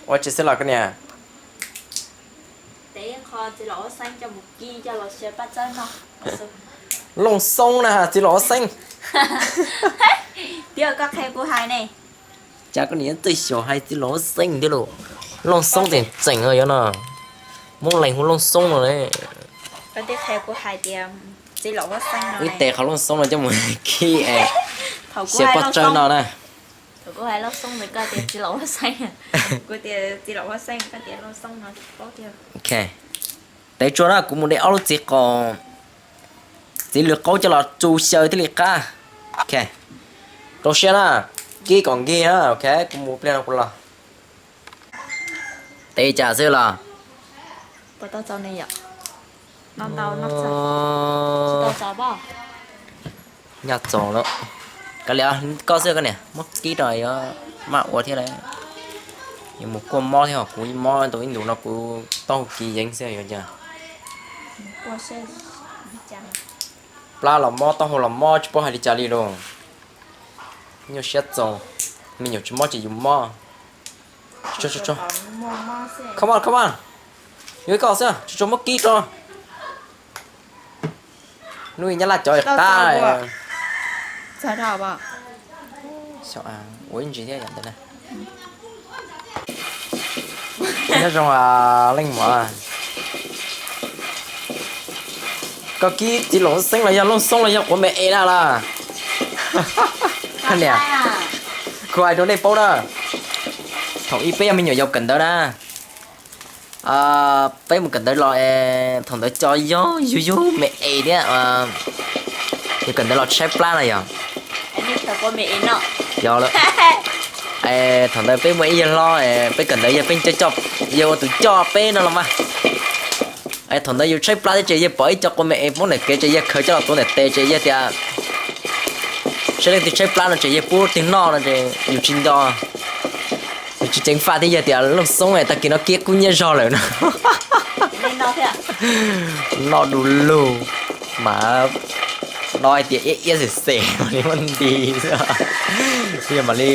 Ua tsis xwb los koj niam? Looj xoob na txiv los ua xeeb. Tias koj qhia kuv hais ne. Cas koj niam twb xyaum hais txiv los ua xeeb thiab lauj. Looj xoob tseem tseem no yuav no. Moob Leeg hu looj xoob no ne. Ib tes qhov looj xoob no coj mus khi es xyaw pob tsawb no na. Ok, tev tsuag na, kuv mus de ob lub txiv qaub, txiv lws qaub coj los tsu xyaw thiaj li qab. Ok, rau siab na, kib kom nkig na. Ok, kuv mus pliag no kuv los. Tev cas xwb los? Nyaj txaus lawm. Kav liam, koj xwb koj niam muab kib rau yuav maj ua thiab lauj. Yuav mus kuaj mob thiab, kuv mob ntau ib ntus no kuv taub hau kis yeev xwb yuav cas. Plab los mob taub hau los mob tsis paub hais li cas li lauj. Nyuaj siab txaus, me nyuam tsis mob ces yus mob. Come on, come on. Yuav ib koj xwb, tsuag tsuag muab kib rau. Hnub ib nyab laj cov qab. Ua ib ntsis thiab yom ntawd na. Nyob zoo leej muam. Koj kib txiv los xeeb los yog looj xoob los yog quav me es na los? Niam, kuv hais rau nej paub na. Thaum ub peb yog me nyuam yaus kawm ntawv na, peb mus kawm ntawv los, thaum ntawd cov yog yug yug me es thiab, yog kawm ntawv los tshaib plab na yog. Yog lawm. Thaum ntawd peb muaj ib yawg hlob, peb kawm ntawv yog peb coj, yawg ua tus coj peb no los mas. Thaum ntawd yus tshaib plab thiab ces yawg pom ib co quav me es poob ntawm kev ces yawg khaws coj los tuav ntawm tes ces yawg tias, saib leej twg tshaib plab no ces yawg pub leej twg noj no ces yus tsis nco, yus tsis ceev faj thiab yawg tias looj xoob tag kis no kib kub nyiab zog lawm no. Noj du lug mas, no hais tias iab iab xem xem mam li muab nti xwb, mam li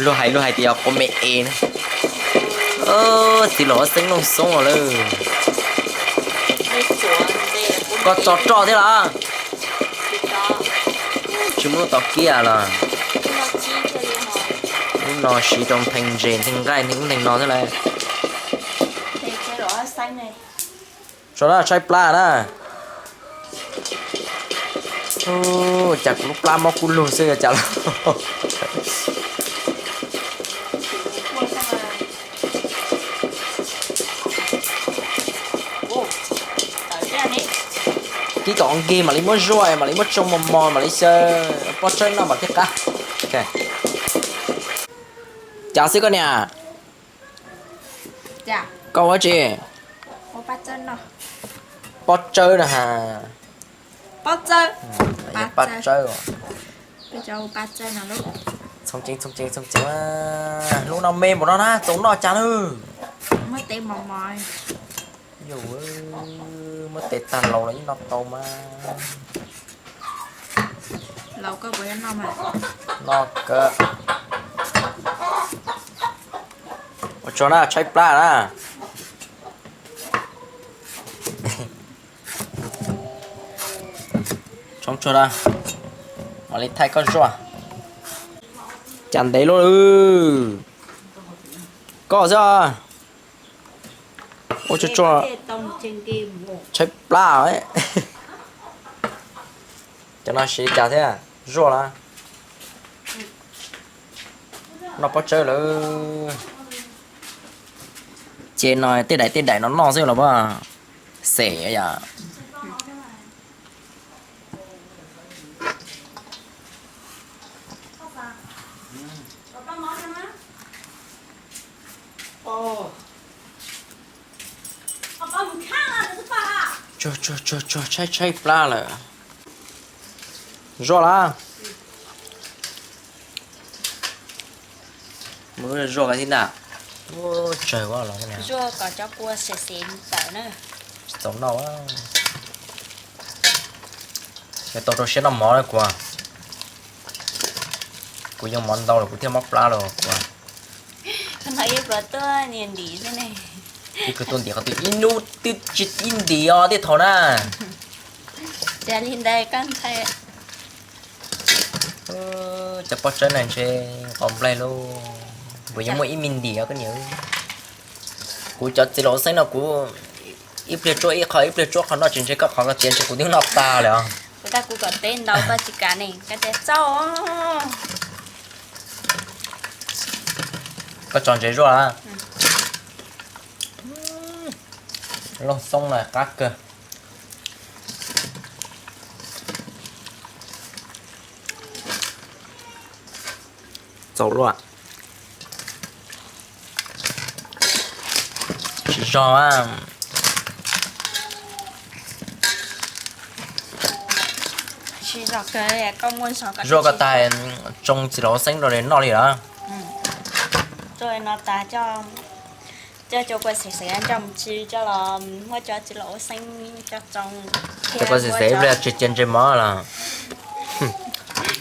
luag hais luag hais tias quav me es na. Txiv los xeeb looj xoob lawm. Koj tso roj thiab los? Tsis muaj lub tau kib los? Lub no siv rau ntheev ntses ntheev nqaij ntheev ub ntheev no thiab lauj. Tso na, tshaib plab na. Cas kuv lub plab mob kub lug xwb cas los. Kib kom nkig mam li muab zuaj mam li muab tsoo mos mos mam li xyaw pob tsawb noj mam thiaj qab. Cas xwb koj niam? Koj ua tsi? Pob tsawb no ha. Pob tsawb. Txhoov ceev txhoov ceev txhoov ceev. Lub no me npaum no na txaus noj cas lawm. Yus muab tes tag laus los yeej noj tau mas. Noj kawg. Ua tsaug na, tshaib plab na. Tsoov tsuag na, mam li thaij koj zuaj. Cas ntev luaj. Koj xwb. Ua tsuag tsuag, tshaib plab. Cov no siv cas thiab, zuaj los? Noj pob tsawb lawm. Ces no tej daim tej daim no noj xwb los puas xem yom? Tsuag tsuag tsuag tsuag, tshaib tshaib plab lawm. Zuaj los? Mus zuaj ko thiab ntag. Tsawg los, tsis txaus noj. Yog tau rau siab noj mov na kuv. Kuv yoo mov ntau lawm kuv thiaj mob plab los kuv. Koj no ib pluag tuaj niag ntim xwb ne. Ib pluag tuaj ntim qhov twg, ib hnub twb tsis ib ntim os tej thaum na. Cas li ntawd koj ntshai. Cov poj tsawb no ntshe nqos nplaig lauj, kuv yuav muaj ib me ntim os koj niam. Kuv cov txiv laus xeeb no kuv ib pliag tsuab ib qho ib pliag tsuab qho noj tsis ntshe koj qhov koj tiav ntshe kuv twb noj tag lawm os. Kuv tag kuv kom teb ntau koj tsis kam ne koj tias txaus. Koj tso ntses zuaj a? Looj xoob na qab kawg. Txaus luaj. Tsis zog a. Zuaj koj tag tsoo txiv laus xeeb rau noj li lawm. Coj cov kua xim xeem coj mus tsi coj los muab cov txiv laus xeeb coj tsoo. Cov kua xim xeem ib pliag tsis cia ntsej mov los.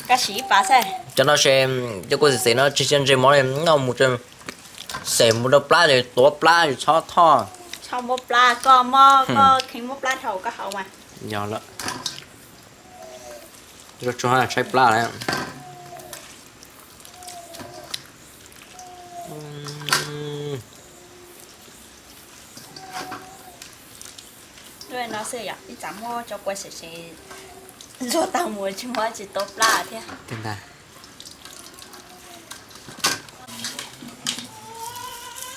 Koj sim ib pas xwb. Cov no ces cov kua xim xeem no tsis cia ntsej mov li, noj mus xem mus rau plab ces tuav plab txhob thoj. Txhob muab plab koj mob koj kheev muab plab dhau koj haus mas. Yog lawm. Zuaj tsuag tshaib plab lawm. Zuaj no xwb yom, ib tsam muab cov kua xim xeem zuaj tag mus tsis muab tsis tuav plab thiab.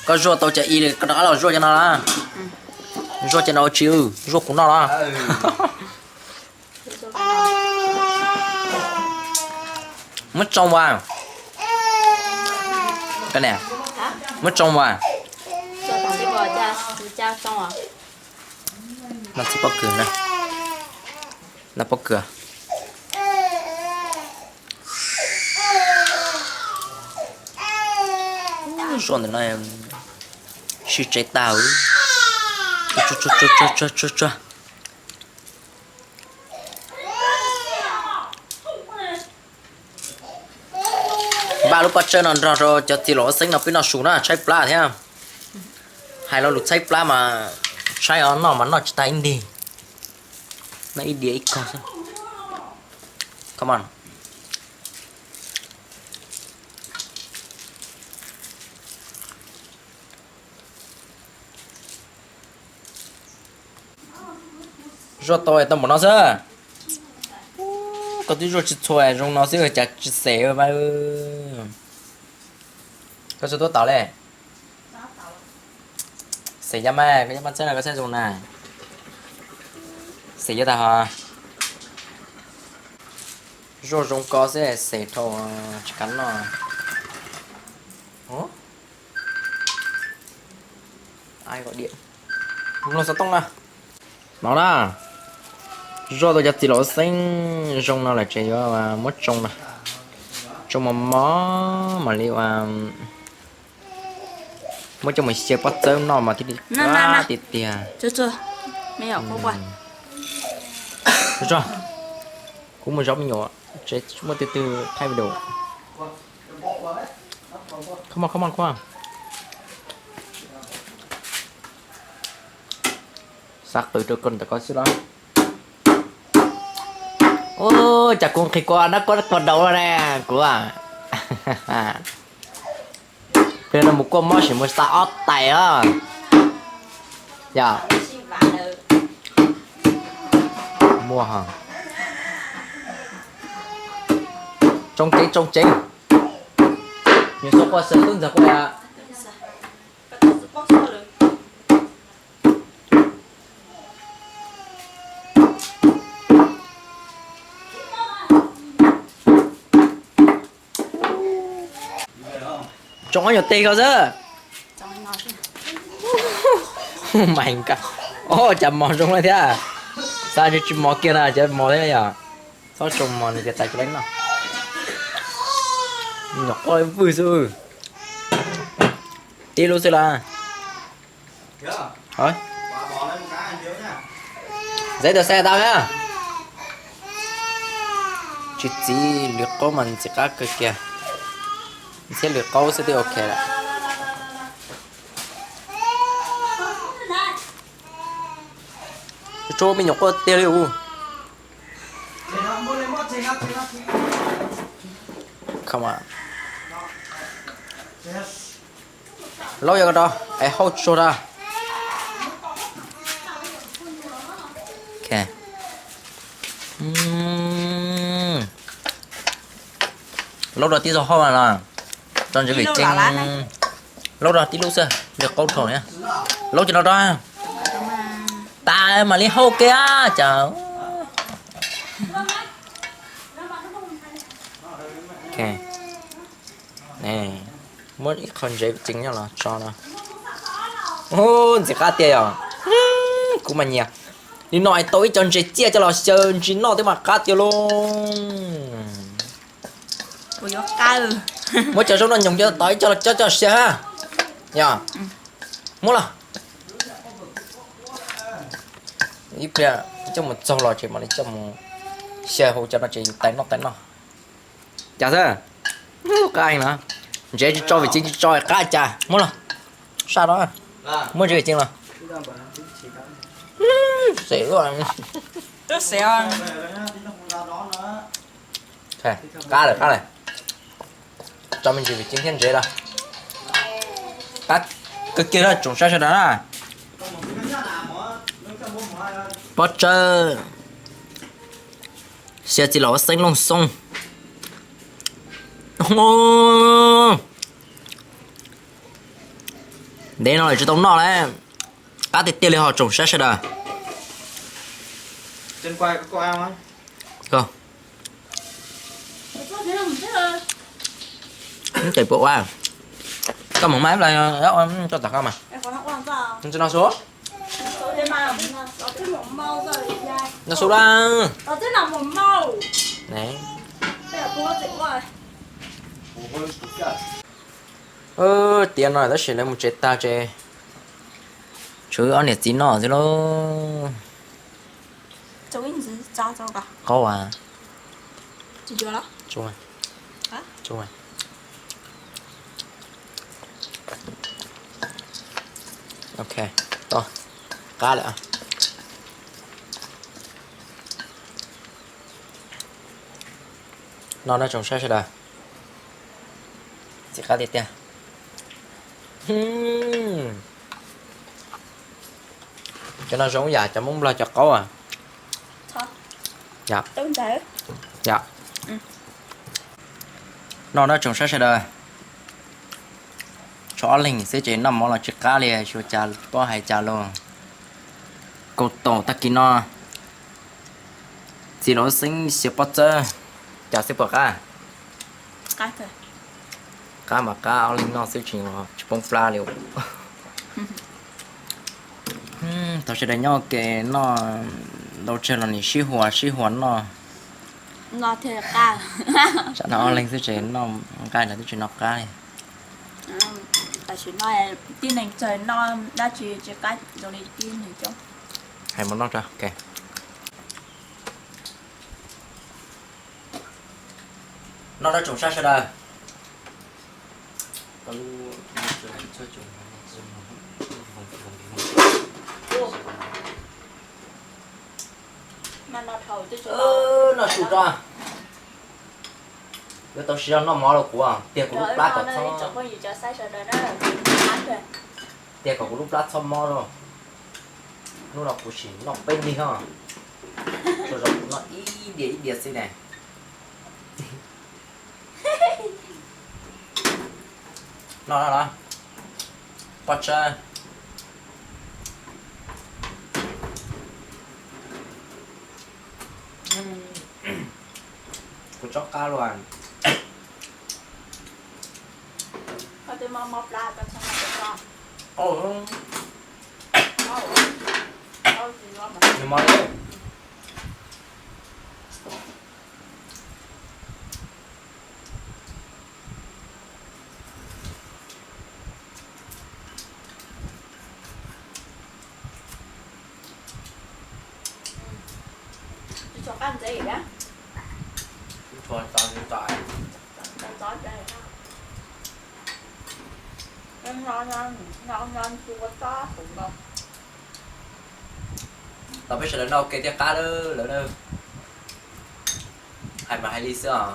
Koj zuaj tau cov i koj rov qab los zuaj cov no na. Zuaj cov no ua tsi, zuaj kuv noj los. Muab tsoo as. Koj niam, muab tsoo as. No txiv pob kws na. No pob kws. Zuaj ntawm no sib tsev tag. Tsuag tsuag. Npaj lub pob tsawb no nrog rau cov txiv laus xeeb no peb noj su na, tshaib plab thiab. Hais lo lus tshaib plab mas tshaib os, noj mas noj tsis tag ib ntig. Noj ib diav ib kog xwb. Come on. Zuaj tau tau npaum no xwb. Koj twb zuaj tsis txhua zoo no xwb cas tsis xes. Koj txhua tuab tau le. Xes yab mas, koj yab mas txhab no koj txhab zoo na. Xes yab tag ho. Zuaj zoo ko xwb xes dhau tsis kam noj. Mloog xov tooj na. No na, zuaj tau cov txiv laus xeeb zoo no lawm ces yuav muab tsoo na. Tsoo mos mos mam li ua, muab coj mus xyaw pob txawb noj mas thiaj li qab tiag tiag. Kuv mus zov me nyuam, tsev muaj twg twg thaij video. Come on, come on, come on. Xav qw rau koj ntawm ko xwb los. Ua cas kuv nqhis kua nab kuab kua daus ne kuv. Pliag no mus kuaj mob sim mus xa ob tais os. Yog muaj ho. Tsoo tsev, tsoo tsev. Nws xub quaj xwb tub ntxawg quaj. Tsoo ob nyuag teg ko xwb. Mas cas mos zoo thiab. Xav tsis mos kiag na, cas mos thiab yom. Txhob tsoo mos nws tias tais tsis leej no. Nyuam quaj vwj xwb. Tib lub xwb las. Ntxev tus xe tau na. Tsis txiv lwm qaub mas ntxim qab kawg kiag. Ntxhiab lwm qaub xwb twb ok lawm. Tsuag me nyuam quaj tiag li us. Come on. Laub yog ko rau es hauj tsuag rau. Ok. Mm. Laub rau tib zaug hauj los tso ntsis vim ceeb. Laub rau tib lub xwb, nws qaub dhau na. Laub cov no rau. Tas mam li hauj kiag cas. Ok. Muab ib qho ntsev ceev nyob los tso no. Ntxim qab tiag yom. Kuv mas nyiam. Li no es tau ib co ntses ciaj coj los xyaw ntsis noj twb mas qab tiag lauj. Muab cov zaub noj nyoos coj tau ib co coj coj xyaw ha. Yog. Muab los. Ib pliag coj mus txog los ces mam li coj mus xyaw hauv cov no ces yus tais noj tais noj. Cas xwb. Qab no. Ntsev tsis tso vim ceev tsis tso qab cas. Muab los. Saj no. Muab ntsev vim ceev los. Xev luaj. Qab lawm, qab lawm. Tso me ntsis vim ceev thiab ntsev los. Qab kawg kiag na tsoom saib sawv daws na. Pob tsawb. Xyaw txiv laum ua xeeb looj xoob. Ntev no lawm tsis tau noj lawm. Qab tiag tiag li ho tsoom saib sawv daws. Tes puas ua koj mus mas toj tom koj mas. Tsis no xu. No xu la. Tiav no tab sis lawv mus tsev tag ces tshuav ob niam txiv noj xwb lauj. Qaub as. Ok, qab lawm. No na tsoom saib sawv daws. Txiv qab tiag tiag. Cov no zoo yam cov Hmoob Nplog cov qaub as. Yom. No na tsoom saib sawv daws. Tshuav ob leeg xwb ces noj mov los tsis qab li, xyov cas pob hais cas los. Kaum tom tag kis no txiv laum xeeb xyaw pob txawb, cas xwb puas qab? Qab mas qab, ob leeg noj xwb tsis, tsis poob plab li. Thaum sawv daws nyob ua ke noj ntau tsawg los nim sib huas sib huas noj. Tsam no ob leeg xwb ces noj nqaij los twb tsis noj qab li. Tam sim no tib neeg txawg noj dab tsi tsis qab zoo li tib neeg coob. Hais mus noj tso. Noj dab tsoom saib sawv daws. Noj su tso. Yuav tau siv zog noj mov rau kuv, tiag kuv lub plab kom txhob, tiag kom kuv lub plab txhob mob rau. Hnub no kuv sim noj peb ntig os. Tsuas zaum kuv noj ib diav ib diav xwb ne. Noj no los, pob tsawb. Kuv tsob qab luaj. Tos peb sawv daws noj ua ke thiaj qab lawm na. Hais mas hais li xwb os.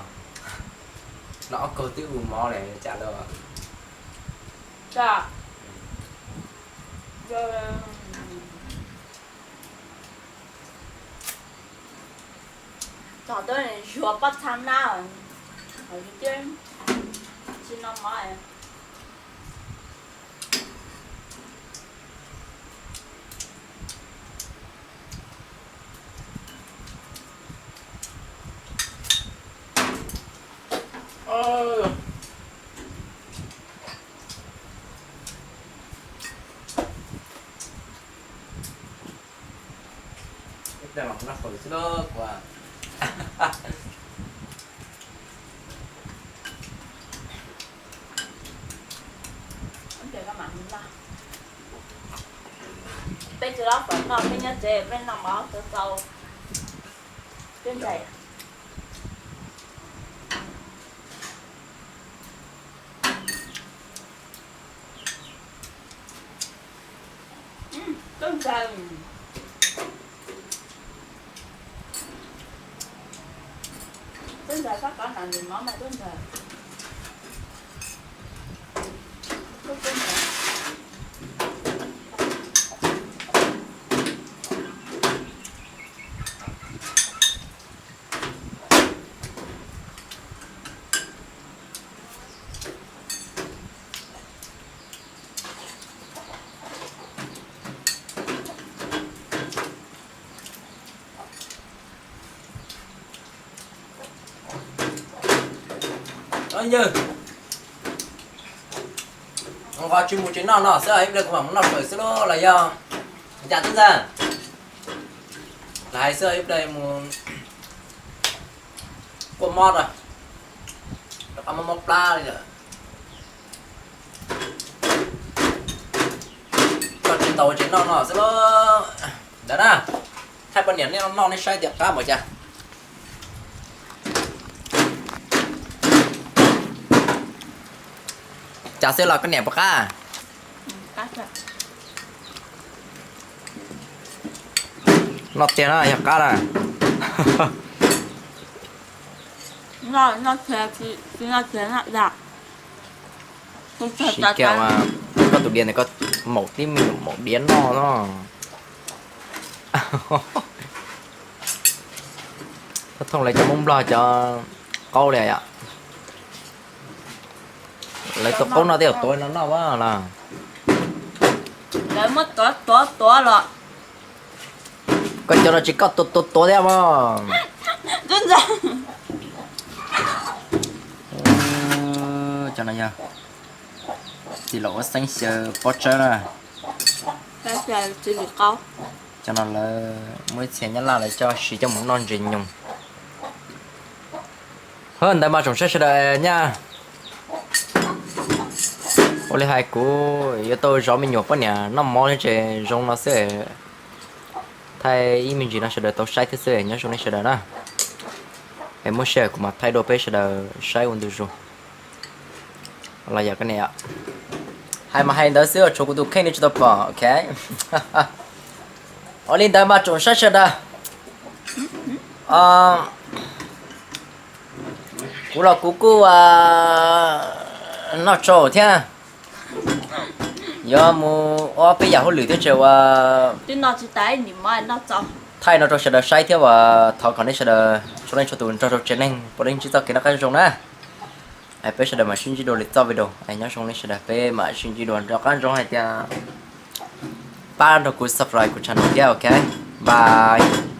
Noj ob kaug twb ua mov li cas lawm. Txog twb zuag pob txha nab, tsis noj mov. Ib pliag mam noj fawm xwb lauj kuv. Peb tsis loj fawm noj, peb nyob tsev peb noj mov tau tau. Twb ntxaws. Twb ntxaws. Twb ntxaws sab qab nram ntsis mov mas twb ntxaws. Yawg, nqos tsis mus tsev noj no xwb, ib pliag kuv mam mus noj fawm xwb lauj los yog cas tub ntxawg? Los hais xwb, ib pliag mus kuaj mob rau, rov qab mob mob plab li lawm. Koj tsis tau tsev noj no xwb lauj. Ntawd na, thaij poj niam nej noj nej saib tias qab npaum cas. Cas xwb los koj niam puas qab? Noj tiag na yog qab na. Siv kiag mas koj tus diav ntawd koj maum tib me nyuam maum diav noj no. Thooj lawv cov Hmoob Nplog cov qaub li yom. Lawv tus qaub noj tej zaum tuav no noj a los. Lawv muab tuav tuav tuav los. Koj cov no tsis koj tuav tuav tuav thiab mas. Cov no yog txiv laus ua xeeb xyaw pob tsawb na. Cov no lawv muab ib txhia Nyab Laj lawv coj siv coj mus noj ntses nyoos. Hos ntawd mas tsoom saib sawv daws nyaj. Ua li hais kuv yuav tau zov me nyuam poj niam noj mov thiab tsev zoo no xwb. Thaij ib me ntsis no sawv daws tau saib thiab xwb, nyob zoo nej sawv daws na. Es muaj sij hawm kuv mam thaij dua peb sawv daws saib ua ntu zus. Los yog koj niam, hais mas hais ntawd xwb, tshuav kuv tus kheej nej tsis tau pom, ok. Ua li ntawd mas tsoom saib sawv daws, kuv los kuv kuj noj tsau thiab, yuav mus ua peb yam hauj lwm thiab tsev ua. Thaij no rau sawv daws saib thiab uas thov kom nej sawv daws txhua leej txhua tus nrog rau tsev neeg puav leej ntsib txoj kev noj qab zoo na. Peb sawv daws mam sib ntsib dua li txoj video, nyob zoo nej sawv daws, peb mam sib ntsib dua, nco qab ntsoov hais tias pab nrog kuv subscribe kuv channel thiab, ok, bye.